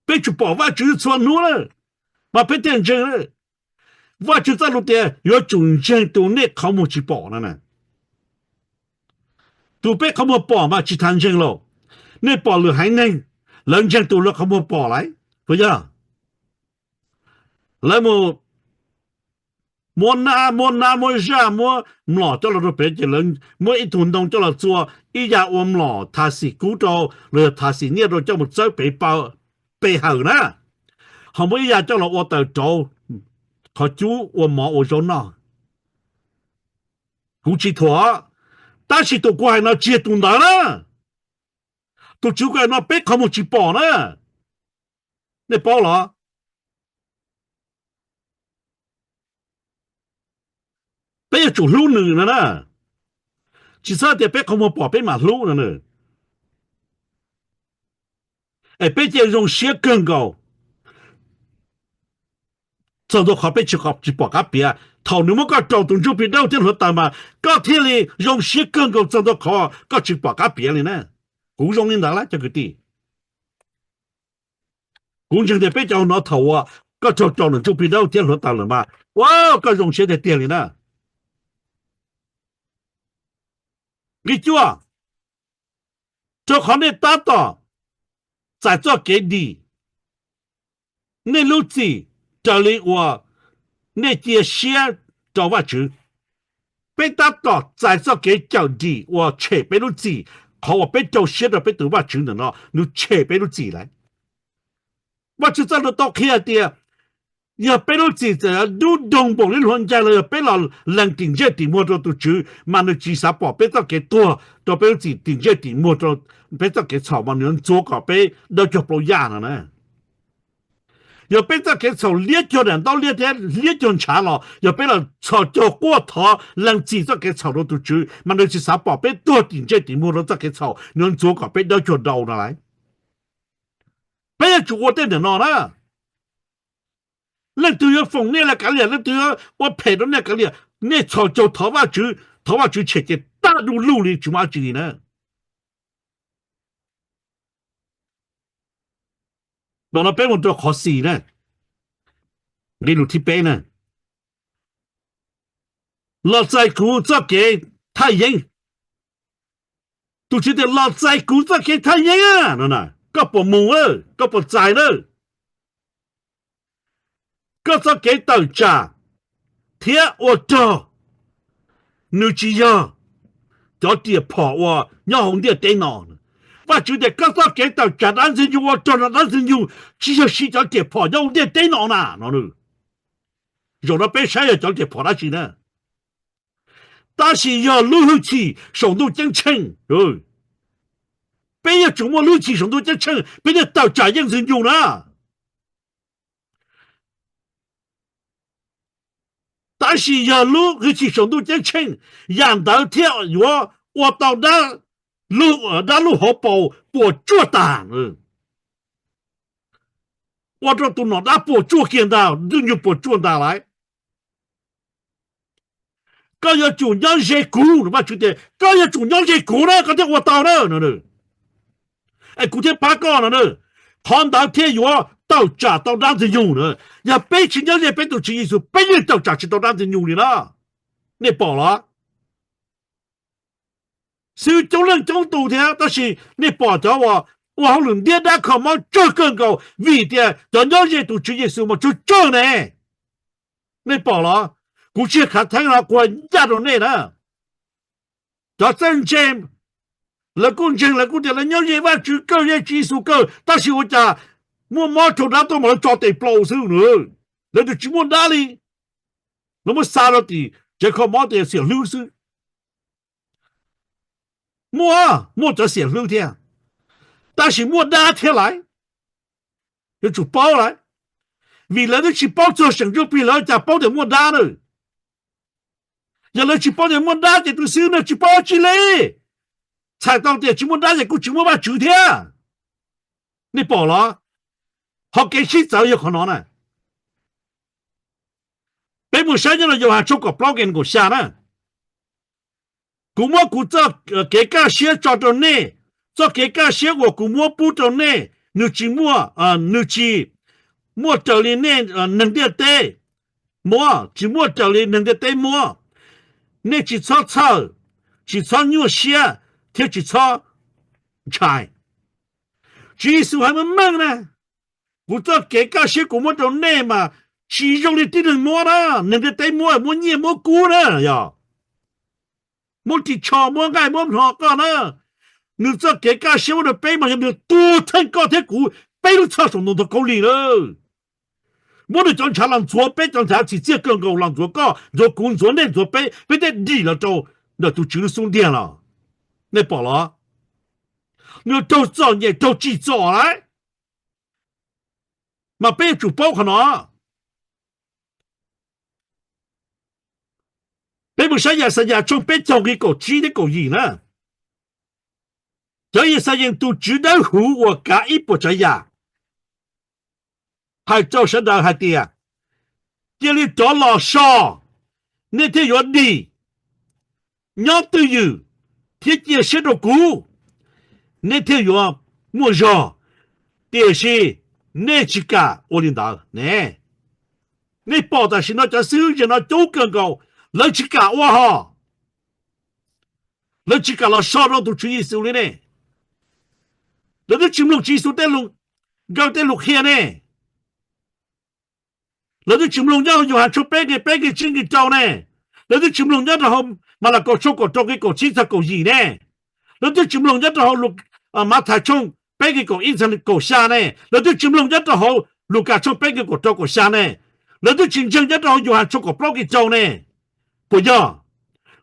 Peb tsum pom Vajtswv txhua hnub lawm mas peb thiaj ntseeg lawm. Vajtswv txoj lus tias yuav tsum ntseeg tus nej qhov muag tsis pom no na. Tus peb qhov muag pom mas tsis tas ntseeg lauj. Nej pom lwm haiv neeg, lawv ntseeg tus lawv qhov muag pom lawm, puas yog? Lawv mus muab nab, muab nab, muab zaj, muab mlom coj los rau pem ces lawv muab ib tug ntoo coj los txua ib yam ua mlom tha xim kub rau los yog tha xim nyiaj rau coj mus txawb pem, pem hawm na. Ho muab ib yam coj los ua taws rauv qhov cub ua mov ua zaub noj. Kuv tsis thuam, tab sis tus kuv hais no tsis yog tus ntawd na. Tus Tswv kuv hais no peb qhov muag tsis pom na. Nej paub los? Peb yuav tsum hlub nws no na. Tsis txhob tias peb qhov muag pom peb mam hlub no na. Es peb cia zoo siab kawg nkaus txog ntua qhov peb tsis pom qab piav. Thaum nws muab koj rau tus ntsuj plig dawb thiab hluav taws mas koj thiaj li zoo siab kawg nkaus txog ntua qhov koj tsis pom qab piav li na. Kuv zoo li ntawd lawm cov kwv tij. Kuv ntseeg tias peb cov no thaum uas koj raug rau nws ntsuj plig dawb thiab hluav taws lawm mas, ua, koj zoo siab tiag tiag li na. Nqe cuaj, rau qhov nej tab tom txais txoj kev dim nej lub txim raws li uas nej cia siab rau Vajtswv. Peb tab tom txais txoj kev cawm dim uas tshem peb lub txim, qhov uas peb rau siab rau peb tus Vajtswv ntawm no nws tshem peb lub txim lawm. Vajtswv txoj lus tau qhia tias Yog peb lub txim txawm dub doog npaum li hluav ncaig los yog peb los lees tim ntsej tim muag rau tus Tswv mas nws tsis xav pom peb txoj kev tuag rau peb lub txim tim ntsej tim muag rau peb txoj kev txhaum mas nws yuav ntxuav kom peb dawb cuag plaub yaj no na. Yog peb txoj kev txhaum liab cuag daim ntaub liab thiab liab cuag ntshav los yog peb los txhos caug quaj thov lees txim txoj kev txhaum rau tus Tswv mas nws tsis xav pom peb tuag tim ntsej tim muag rau txoj kev txhaum, nws yuav ntxuav kom peb dawb cuag daus no lauj. Peb yuav tsum ua tej ntawm no na. Leej twg yuav foom nej los kav liam, leej twg yuav ua phem rau nej kav liam, nej txhos caug thov Vajtswv, thov Vajtswv tshem ces tag du lug li tsis muaj dab tsi li na. Tam no peb mus rau qhov xis na, nqe lus thib peb na. Los txais kuv txoj kev thaj yeeb. Tus Tswv tias los txais kuv txoj kev thaj yeeb no, koj puas mus, koj puas txais na? Koj txoj kev tawm tsam thiab ua rog nws tsis yog cov riam phom uas nyob hauv ntiaj teb no. Vajtswv tias koj txoj kev tawm tsam dab ntxwg nyoog ua rog no dab ntxwg nyoog tsis yog siv cov riam phom nyob hauv ntiaj teb no na no. Zaum no peb saib yog cov riam phom dab tsi na. Tab sis yog lub hwj chim saum ntuj ceeb tsheej. Peb yuav tsum muaj lub hwj chim saum ntuj ceeb tsheej peb thiaj tawm tsam yeej ntxwg nyoog na. Tab sis yog lub hwj chim saum ntuj ceeb tsheej, yam ntawd thiaj yuav ua tau dab lub hauv paus puas tsuaj tas, ua rau tus nom dab puas tsuaj kiag ntag, ntuj nyoog puas tsuaj ntag lauj. Koj yuav tsum nyob ze kuv, Vajtswv tias koj yuav tsum nyob ze kuv na koj thiaj ua tau na. Es kuv thiaj pab koj no na. Qhov ntawd thiaj yuav tawm tsam tau dab ntxwg nyoog na. Yog peb tsis nyob ze peb tus Tswv Yexus peb yeej tawm tsam tsis tau dab ntxwg nyoog li na. Nej pom los? Xib hwb coob leej coob tus thiab tab sis nej pom cov uas ua hauj lwm ntiab dab kho mob tsawg kawg nkaus vim tias cov nyob ze tus Tswv Yexus mas tsawg tsawg ne. Nej pom los? Kuv tsis yog khav theeb no, kuv ncaj rau nej na. Cov txawj ntseeg, lawv kuj ntseeg, lawv kuj tias lawv nyob ze Vajtswv kawg, ze Tswv Yexus kawg, tab sis ua cas muaj mob raug dab tuaj mas lawv tso tes plaus xwb na. Lawv twb tsis muaj dab li, lawv muab xa rau tim tsev kho mob tias xiam hlwb xwb. Muaj, muaj cov xiam hlwb thiab, tab sis muaj dab thiab lauj. Yuav tsum paub lauj, vim lawv twb tsis paub txog seem ntsuj plig lawv cas paub tias muaj dab na. Yog lawv tsis paub tias muaj dab ces tus xib hwb no tsis paub dab tsi li. Txhais tau tias tsis muaj dab ces kuj tsis muaj Vajtswv thiab. Nej pom los? Qhov kev sib txawv yog qhov no na. Peb mus saib nyob rau Yauhas tshooj kaum plaub nqe nees nkaum xya na. Kuv muab kuv txoj kev kaj siab tso rau nej, txoj kev kaj siab uas kuv muab pub rau nej, nws tsis muaj, nws tsis muaj raws li nej, neeg ntiaj teb muab, tsis muaj raws li neeg ntiaj teb muab. Nej tsis txhob txhawj, tsis txhob nyuaj siab thiab tsis txhob ntshai. Tswv Yexus hais meej meej na, kuv txoj kev kaj siab kuv muab rau nej mas tsis zoo li tib neeg muab na, neeg ntiaj teb muab, muab nyiaj muab kub na, yog muab ris tsho muab nqaij muab hno koj na. Nws txoj kev kaj siab muab rau peb mas yog nws tuag theej koj thiab kuv peb lub txhoj saum ntoo khaub lig na. Muab nws cov ntshav los ntxuav peb cov ntshav txim txiaj kawg nkaus los ntxuav koj, ntxuav kuv, ntxuav nej, ntxuav peb, peb thiaj dim los rau ntawm tus Tswv lub xub ntiag los. Nej pom los? Nws raug txom nyem raug tsim txom lawm, mas peb yuav tsum paub qhov no. Peb mus saib Yaxayas tshooj peb caug nqe kaum tsib thiab kaum yim na. Cov Yaxayees tus Tswv dawb huv uas kav ib puas tsav yam hais rau sawv daws hais tias, cia li rov los so, nej thiaj yuav dim. Nyob twj ywm thiab cia siab rau kuv, nej thiaj yuav muaj zog, tiam sis nej tsis kam ua li ntawd ne. Nej pom tam sim no cov xib hwb zaum no coob kawg nkaus, lawv tsis kam ua hos, lawv tsis kam los so rau tus Tswv Yexus li ne. Lawv twb tsis mloog Tswv Yexus tej lus, nkawd tej lus qhia ne. Lawv twb tsis mloog nyob hauv Yauhas tshooj peb nqe peb nqe tsib nqe rau ne. Lawv twb tsis mloog nyob rau hauv Malakaus tshooj kaum rau nqe kaum tsib txog kaum yim ne. Lawv twb tsis mloog nyob rau hauv Mathais tshooj peb nqe kaum ib txog kaum xya ne. Lawv twb tsis mloog nyob rau hauv Lukas tshooj peb nqe kaum rau kaum xya ne. Lawv twb tsis ntseeg nyob rau Yauhas tshooj kaum plaub nqe rau ne. Puas yog?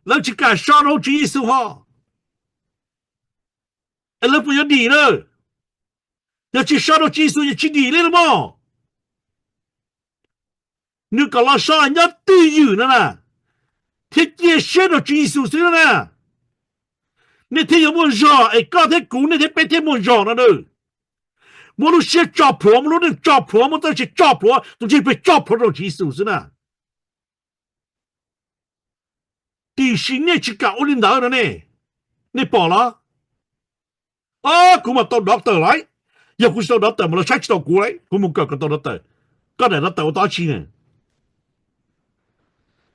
Lawv tsis kam so rau Tswv Yexus ho. Es lawv puas yuav dim na? Yog tsis so rau Tswv Yexus ces tsis dim li los mas. Nws kom los so nyob twj ywm no na, thiab cia siab rau Tswv Yexus xwb na, nej thiaj yuav muaj zog, es koj thiab kuv, nej thiab peb thiaj muaj zog no na. Muaj lub siab tso plhuav, muaj lub neej tso plhuav, muaj txoj sia tso plhuav, tus ntseeg peb tso plhuav rau Tswv Yexus xwb na. Tiam sis nej tsis kam ua li ntawd no ne. Nej pom los? Ob, kuv mas tau doctor lawm. Yog kuv tsis tau doctor mas lawv saib tsis tau kuv lawm, kuv mus kawm kom tau doctor. Koj daim doctor ua tau dab tsi ne?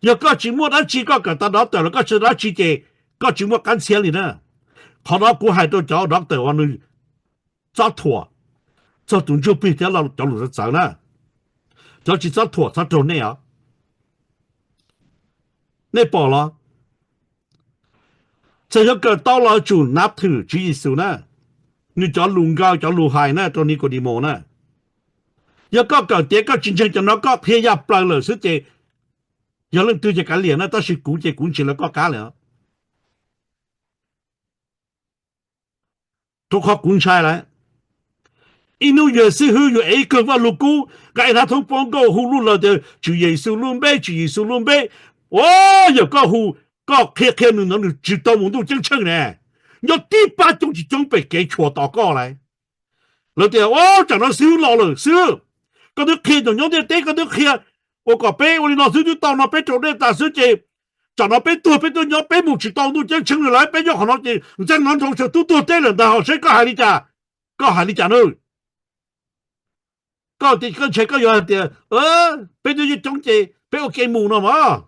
Yog koj tsis muaj dab tsi koj kawm tau doctor los koj tsis tau dab tsi ces koj tsis muaj qab ntxhiab li na. Qhov no kuv hais rau cov doctor uas nws txob thuam txog tus ntsuj plig thiab cov lus txawv txawv na. Cov tsis txob thuam txhob raug nej os. Nej pom los? Txawm yog kawm tau los tsum nab thwm Tswv Yexus na, nws cov lus nkaus cov lus hais na rau Nikaudimos na. Yog koj kawm tiav koj tsis ntseeg cov no koj qhia yam plaws lawm xwb ces yog leej twg ces kav liam na, tab sis kuv ces kuv ntsia lawv koj qab lawm. Rau qhov kuv ntshai lawm. Ib hnub yawg xib hwb yuav ev ib kawg Vaj Lug Kub, nqa ib hnab thoob plaub nkauj hu lub lawv tias Tswv Yexus lub npe, Tswv Yexus lub npe. Ua yog koj hu, koj qhia qhia nws ntawd nws tsis tau mus ntuj ceeb tsheej ne. Nyob tib pab coob tsis coob pem kev tshuam tos koj lawm. Lawv tias, ua tsam no xib hwb los lawm xwb, koj twb qhia cov nyob ntiaj teb, koj twb qhia ua kom peb ua li no xwb twb tau no, peb raug dej tas xwb ces tsam no peb tuag peb tuaj nyob peb mus tsis tau ntuj ceeb tsheej li lawm, peb nyob qhov no ces ntxeev no nroo sawv tub tuag teb lawm ntag, ho saib koj hais li cas. Koj hais li cas na? Koj tias koj ntshai koj yuav hais tias peb twb yeej coob ces peb ua ke mus no mas.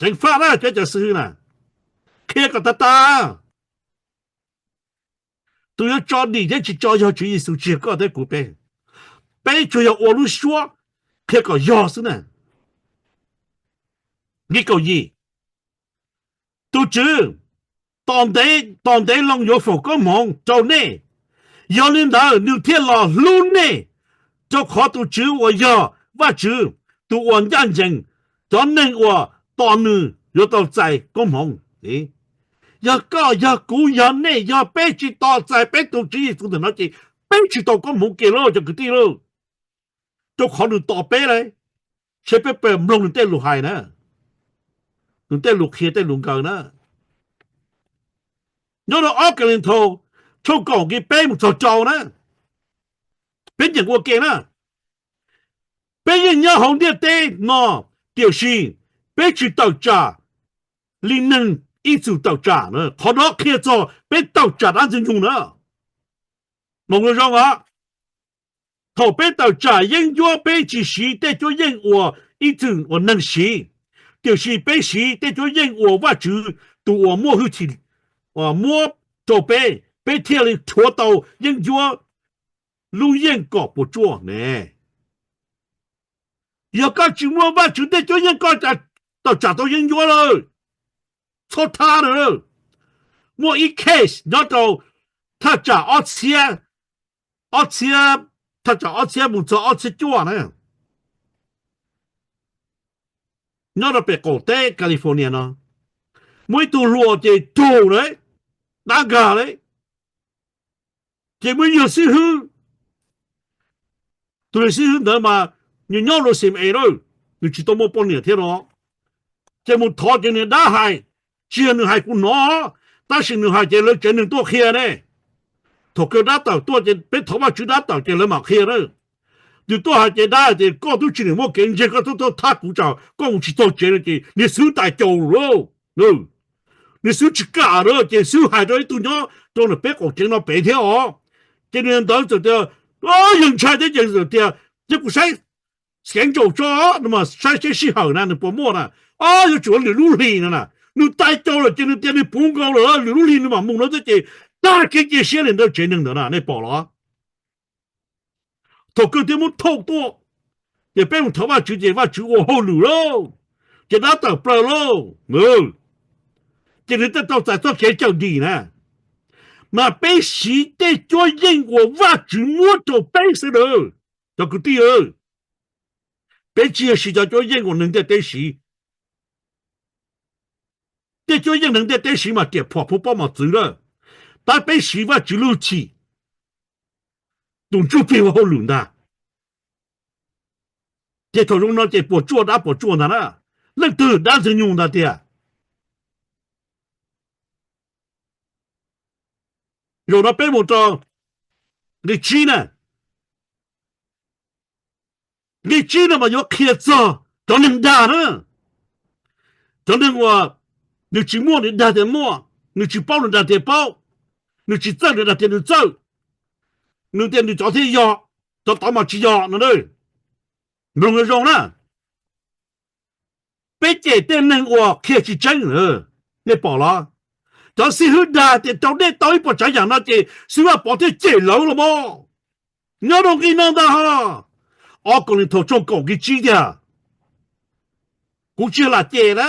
Ceev faj na peb cov xib hwb na, qhia kom tag tas. Tus yuav tso dim thiab tsis tso yog Tswv Yexus, tsis yog koj thiab kuv peb. Peb tsuas yog ua lub suab qhia kom yog xwb na. Nqe kaum yim, tus Tswv tos ntev tos ntev loo yuav foom koob hmoov rau nej, yog li ntawd nws thiaj los hlub nej, rau qhov tus Tswv uas yog Vajtswv tus uas ncaj ncees, cov neeg uas tos nws yuav tau txais koob hmoov. Yog koj yog kuv yog nej yog peb tsis tos txais peb tus Tswv Yexus ntawm no ces peb tsis tau koob hmoov kiag lauj cov kwv tij lauj. Rau qhov nws tos peb lauj, seb peb puas mloog nws tej lus hais na, nws tej lus qhia tej lus nkaws na. Nyob rau ob Kalinthaus tshooj kaum nqe peb mus txog rau na, peb nyeem ua ke na. Peb yeej nyob hauv ntiaj teb no, tiam sis peb tsis tawm tsam li neeg ib txwm tawm tsam na. Qhov no qhia txog peb tawm tsam dab Ntxwg Nyoog na. Mloog zoo os, thaum peb tawm tsam yeeb ncuab peb tsis siv tej cuab yeej uas ib txwm uas neeg siv, tiam sis peb siv tej cuab yeej uas Vajtswv tus uas muaj hwj chim muab rau peb, peb thiaj li rhuav tau yeeb ncuab lub yeej kom puas tsuaj ne. Yog koj tsis muaj Vajtswv tej cuab yeej koj tawm tsam tau yeeb ncuab lawm. Txhob thab na. Muaj ib case nyob rau thaj tsam ob txhiab, ob txhiab, thaj tsam ob txhiab mus txog ob txhiab cuaj na, nyob rau pem qaum teb California no, muaj ib tug hluas ces raug lawm, dab nkag lawm, ces muaj ib yawg xib hwb, tus yawg xib hwb ntawd mas nws nyob Los Angeles lawm, nws tsis tau muaj poj niam thiab no, ces mus thov ces nws dab hais, tsis yog nws hais kuv hnov, tab sis nws hais ces lawv tsev neeg tuaj qhia ne. Thaum kawg dab tawm tuaj ces peb thov Vajtswv dab tawm ces lawv mam qhia na. Nws tuaj hais ces dab hais tias koj twb tsis muaj kev ntseeg, koj twb tuaj thab kuv tsam koj mus tsis txog tsev no ces niag xib hwb tais caus lawm lauj. Niag xib hwb tsis kam lawm ces xib hwb hais rau ib tug nyob rau ntawm peb qaum tsev no pem thiab os. Ces niag ntawd txawm tias, yawg ntshai thiab ces txawm tias, ces kuv saib schedule tso no mas saib seb sij hawm na nws puas muaj na. Ob, yuav tsum lwm lub hlis no na. Nws tais caus lawm ces nws tias nws puv nkaus lawm, lwm lub hlis nws mam mus no thiab ces tag kev cia siab li ntawd tsev neeg ntawd na, nej pom los? Thaum kawg thiaj muab thauj tuaj, ces peb mus thov Vajtswv ces Vajtswv ua hauj lwm lauj, ces dab tawm plaws lauj. Ces nws thiaj tau txais txoj kev cawm dim na. Mas peb siv tej cuab yeej uas Vajtswv muab rau peb xwb na, cov kwv tij. Peb tsis yog siv cov cuab yeej uas neeg ntiaj teb siv. Tej cuab yeej neeg ntiaj teb siv mas riam phom pheej paub mos txwv lawm, tab peb siv Vajtswv lub hwj chim, tus ntsuj plig ua hauj lwm ntag. Ces thaum zoo no ces puas tsuaj dab puas tsuaj ntag na, leej twg dab ntxwg nyoog ntag tiag. Zaum no peb mus rau nqe tsib na. Nqe tsib no mas yuav qhia txog cov neeg dag na. Cov neeg uas nws tsis muaj nws dag tias muaj, nws tsis paub nws dag tias paub, nws tsis txawj nws dag tias nws txawj, nws tias nws cov thiaj yog, cov tod mas tsis yog no. Mloog zoo zoo na. Peb cem tej neeg uas qhia tsis tseeb, nej pom los? Cov xib hwb dag tias rau nej tau ib puas tsav yam no ces xib hwb Vaj Pov thiaj cem lawv los mas. Nyob rau nqe no ntag ho. Ob Kauleethaus tshooj kaum nqe tsib tiag. Kuv tsis lam cem na,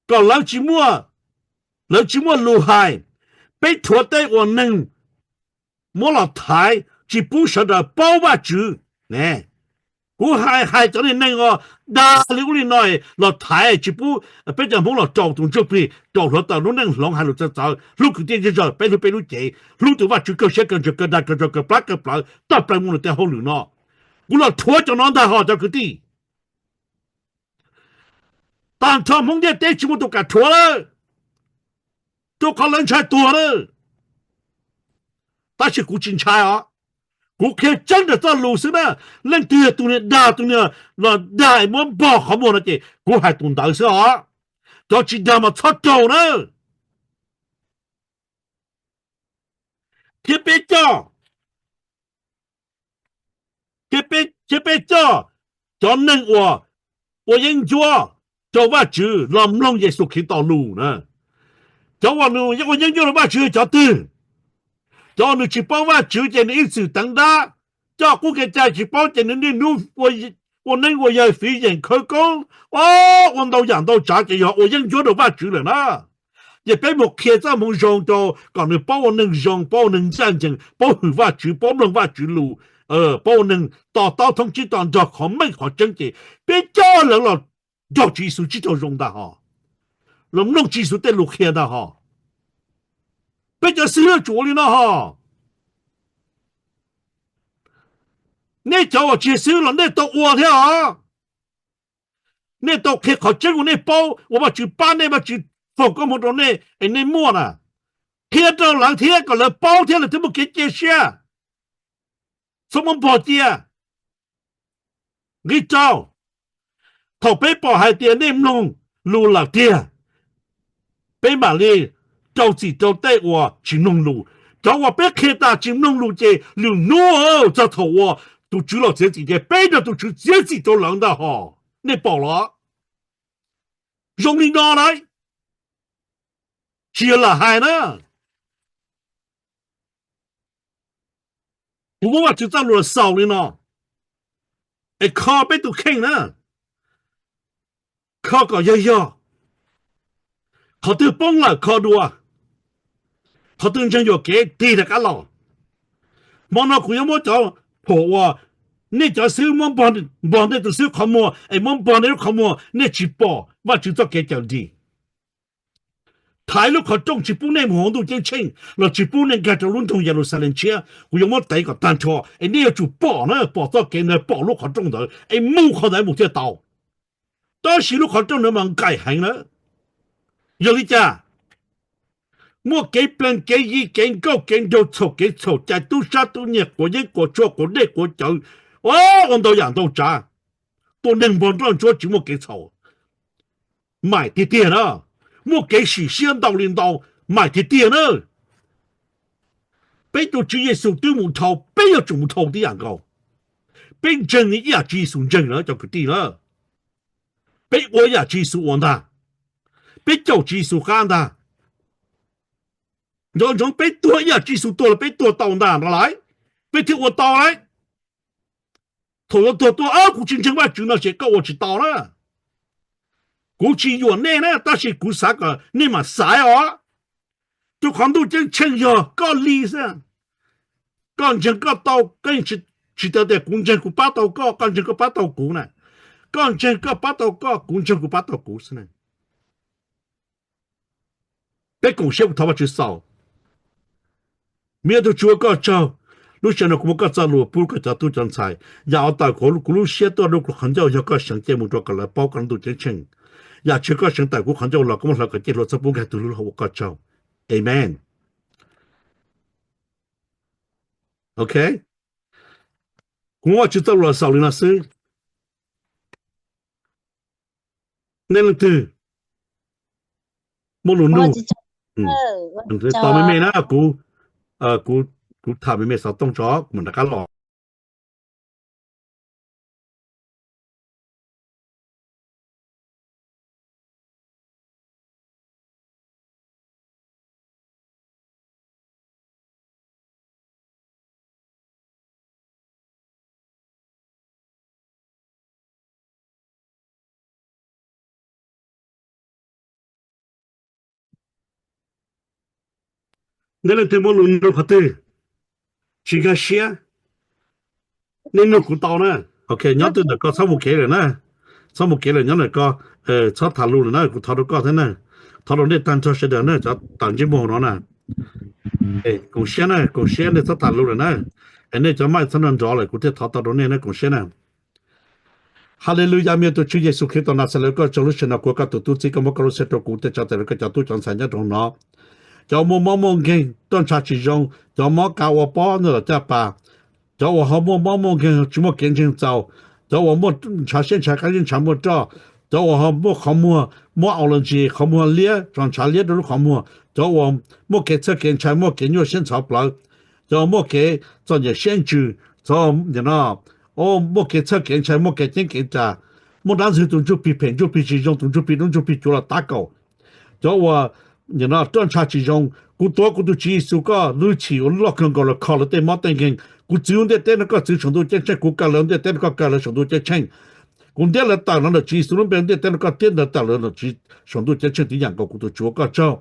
kom lawv tsis muaj, lawv tsis muaj lus hais. Peb rhuav tej uas neeg muab los thaiv tsis pub sawv daws paub Vajtswv ne. Kuv hais, hais cov niag neeg uas dag li ub li no los thaiv tsis pub peb cov Hmoob los rau tus ntsuj plig, rau hluav taws lub neej hloov hais lus txawv txawv, hlub kwv tij yawg zog peb hlub peb lub cev, hlub tus Vajtswv kawg siab kawg ntsws kawg dag kawg zog kawg plab kawg plawv toj plaws mus nws tej hauj lwm no. Kuv los rhuav cov no ntag ho cov kwv tij. Tag nrho Hmoob ntiaj teb tsis muaj tus kam rhuav lawm, rau qhov lawv ntshai tuag lawm. Tab sis kuv tsis ntshai os, kuv qhia tseeb ntawm txoj lus xwb na. Leej twg yog tus niag dag, tus niag los dag muab npog qhov muag no ces kuv hais tus ntawd xwb os. Cov tsis dag mas txhob raug na. Thiab peb coj, thiab peb, thiab peb coj cov neeg uas ua yeeb ncuab rau Vajtswv los mloog Yexus Khetos lus na. Cov uas nws ua yeeb ncuab rau Vajtswv cov twg? Cov uas nws tsis paub Vajtswv ces nws ib txwm teev dab, coj qub kev cai tsis paub ces nws niaj hnub ua neeb ua yaig fiv yeem khawv koob, ua ntau yam ntau tsav ces yog ua yeeb ncuab rau Vajtswv lawm na. Ces peb mus qhia txoj moo zoo rau kom nws paub ua neeg zoo, paub ua neeg ncaj ncees, paub hwm Vajtswv, paub mloog Vajtswv lus, paub ua neeg to taub thoob tsib to nrog qhov meej qhov tseeb ces peb coj lawv los nrog Tswv Yexus sib raug zoo ntag ho, los mloog Tswv Yexus tej lus qhia ntag ho. Peb cov xib hwb yuav tsum ua li no ho. Nej cov uas tsis xib hwb los nej tau ua thiab os. Nej tau qhia qhov tseeb uas nej paub uas Vajtswv pab nej, Vajtswv foom koob hmoov rau nej es nej muaj na, qhia rau lawv thiab kom lawv paub thiab lawv thiaj muaj kev cia siab, txhob muab npog cia. Nqe rau, thaum peb pom hais tias nej mloog lus lawm tiag, peb mam li rau txim rau tej uas tsis mloog lus. Cov uas peb qhia tas tsis mloog lus ces lwm hnub txog thaum uas tus Tswv los txiav txim ces peb nrog tus Tswv txiav txim rau lawv ntag ho. Nej pom los? Zoo li no lauj, tsis yog lam hais na. Kuv muab Vajtswv txoj lus los xaus li no es kho peb tus kheej na, kho kom yog yog. Qhov twg poob lawm kho dua, qhov twg ntseeg yuam kev tig rov qab los. Hmo no kuv yuav muab cov phuam uas nej cov xib hwb muab npog nej tus xib hwb qhov muag es muab npog nej lub qhov muag, nej tsis pom Vajtswv txoj kev cawm dim. Thaiv lub qhov rooj tsis pub nej mus hauv ntuj ceeb tsheej los tsis pub nej nkag rau lub nroog Yeluxalees tshiab. Kuv yuav muab tev kom tag nrho es nej yuav tsum pom na, pom txoj kev ntawd, pom lub qhov rooj ntawd es mus qhov ntawd mus thiaj tau. Tab sis lub qhov rooj ntawd mas nqaim heev na. Yog li cas? Muaj kev plees kev yi, kev nkauj kev nraug, txhaum kev txhaum, cais tub sab tub nyiag, quav yeeb quav tshuaj, quav dej quav cawv, ua ntau yam ntau tsav, tua neeg npog nroj ntsuab tsis muaj kev txhaum, maim tiag tiag na. Muaj kev sim siab ntau li ntau, maim tiag tiag na. Peb tus Tswv Yexus twb mus dhau, peb yuav tsum mus dhau tib yam nkaus. Peb ntseeg ib yam Tswv Yexus ntseeg na cov kwv tij na. Peb ua ib yam Tswv Yexus ua ntag. Peb caum Tswv Yexus qab ntag. Nco ntsoov peb tuag ib yam Tswv Yexus tuag los peb tuag tau ntag no lauj. Peb thiaj ua tau lauj. Thaum yuav tuag tuaj, kuv tsis ntseeg Vajtswv no ces koj ua tsis tau na. Kuv tsis yuam nej na, tab sis kuv xav kom nej mam xaiv os. Rau qhov ntuj ceeb tsheej yog koj li xwb. Koj ntseeg koj tau, koj yeej tsis Tsis tau tias kuv ntseeg kuv pab tau koj, koj ntseeg koj pab tau kuv na. Koj ntseeg koj pab tau koj, kuv ntseeg kuv pab tau kuv xwb na. Peb koom siab kuv thov Vajtswv xaus. Me tug Tswv ua koj tsaug, lub sij hawm no kuv muab koj txoj lus pub koj cov tub cov ntxhais. Yam uas tawm hauv kuv lub siab tuaj rau kuv qhov ncauj yog koj seev cej mus rau kom lawv paub koj lub ntuj ceeb tsheej. Yam tsis yog koj seev tawm kuv qhov ncauj los koj muab hlawv kom cej hlua txhob pub nkag tug hlub ua koj tsaug. Amen. Ok. Kuv muab Vajtswv txoj lus los xaus li no xwb. Nej leej twg muaj lus nug, tos me me na, kuv, kuv tham me me xov tooj tso kuv mam rov qab los. Nej leej twg muaj lus nug qhov twg tsis nkag siab, nej nug kuv tau na. Ok, nyob twg ntawm ko txhob mus kev lawm na. Txhob mus kev lawm, nyob ntawm ko, txhob tham lus lawm na, kuv thov rau koj thiab na. Thov rau nej tag nrho sawv daws na, cov tawm ntsej muag hauv no na. Koom siab na, koom siab, nej txhob tham lus lawm na. Es nej cov maj txhob nrov nrov lawm, kuv thiaj thov tau rau nej na, koom siab na. Haleluyas, me tus Tswv Yexus Khetos Naxales, koj tsaug, lub sij hawm no kuv ua koj tus tub txib, koj muab koj lub siab rau kuv, thiaj tso tes rau koj cov tub cov ntxhais nyob rau no. Cov uas muaj mob muaj nkeeg, roj ntsha tsis zoo, cov mob kav ua pob nyob tom caj pas, cov uas ho muaj mob muaj nkeeg tsis muaj kev ntseeg txaus, cov uas muaj ntshav siab ntshav qab zib ntshav muaj roj, cov uas ho muaj qhov muag, muab au los ntsis qhov muag liab, tso ntshav liab rau lub qhov muag, cov uas muaj kev txhawj kev ntshai, muaj kev nyuaj siab ntxhov plawv, cov uas muaj kev txom nyem siab ntsws, cov no muaj kev txhawj kev ntshai, muaj kev ceeb kev ras, muaj dab ntxwg tus ntsuj plig phem, ntsuj plig tsis zoo, tus ntsuj plig dub ntsuj plig cuav los tab kaum, cov uas roj ntsha tsis zoo, kuv tuav kuv tus Tswv Yexus koj lub hwj chim uas loj kawg nkaus los kho lawv tej mob tej nkeeg. Kuv txwv lub ntiaj teb no koj txwv saum ntuj ceeb tsheej, kuv kaw lawv lub ntiaj teb no koj kaw lawv saum ntuj ceeb tsheej. Kuv ntiab lawv tawm los ntawm Tswv Yexus lub npe, lub ntiaj teb no koj tiab ntawd tawm lawv saum ntuj ceeb tsheej tib yam nkaus, kuv tus Tswv ua koj tsaug.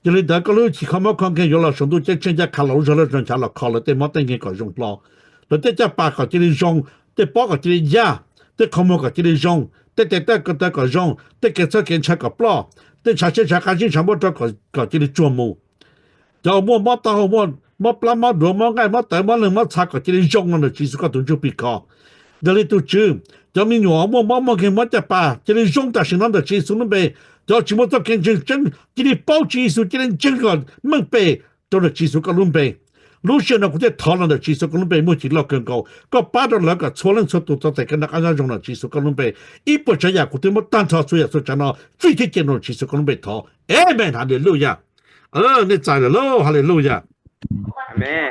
Yog li ntawd koj lub hwj chim kho mob kho nkeeg yuav los saum ntuj ceeb tsheej, ncaj qha los lub zog lawv roj ntsha los kho lawv tej mob tej nkeeg kom zoo hlo. Lawv tej caj pas kom cia li zoo, tej pob kom cia li yaj, tej qhov muag kom cia li zoo, tej tes taw kom zoo, tej kev txhawj kev ntshai kom ploj, tej ntshav siab ntshav qab zib ntshav muaj roj kom cia li tsuag mus. Cov uas muaj mob taub hau, mob plab mob duav mob nqaij mob tawv mob leeg mob txha kom cia li zoo los ntawm Tswv Yexus koj tus ntsuj plig kho. Yog li tus Tswv, cov me nyuam muaj mob muaj nkeeg mob caj pas cia li zoo tam sim no ntawm Tswv Yexus lub npe. Cov tsis muaj txoj kev ntseeg tseeb cia li paub Tswv Yexus, cia li ntseeg kom meej pem rau ntawm Tswv Yexus koj lub npe. Lub sij hawm no kuv thiaj thov los ntawm Tswv Yexus koj lub npe muaj hwj chim loj kawg nkaus, koj pab rau lawv kom txhua leej txhua tus txog tes kawg nrog qab nyob zoo ntawm Tswv Yexus koj lub npe. Ib puas tsav yam kuv twb muab tag nrho txhua yam txhua tsav no fij thiab cia rau ntawm Tswv Yexus koj lub npe thov. Amen, hallelujah. Nej txais lawm lauj, hallelujah. Amen.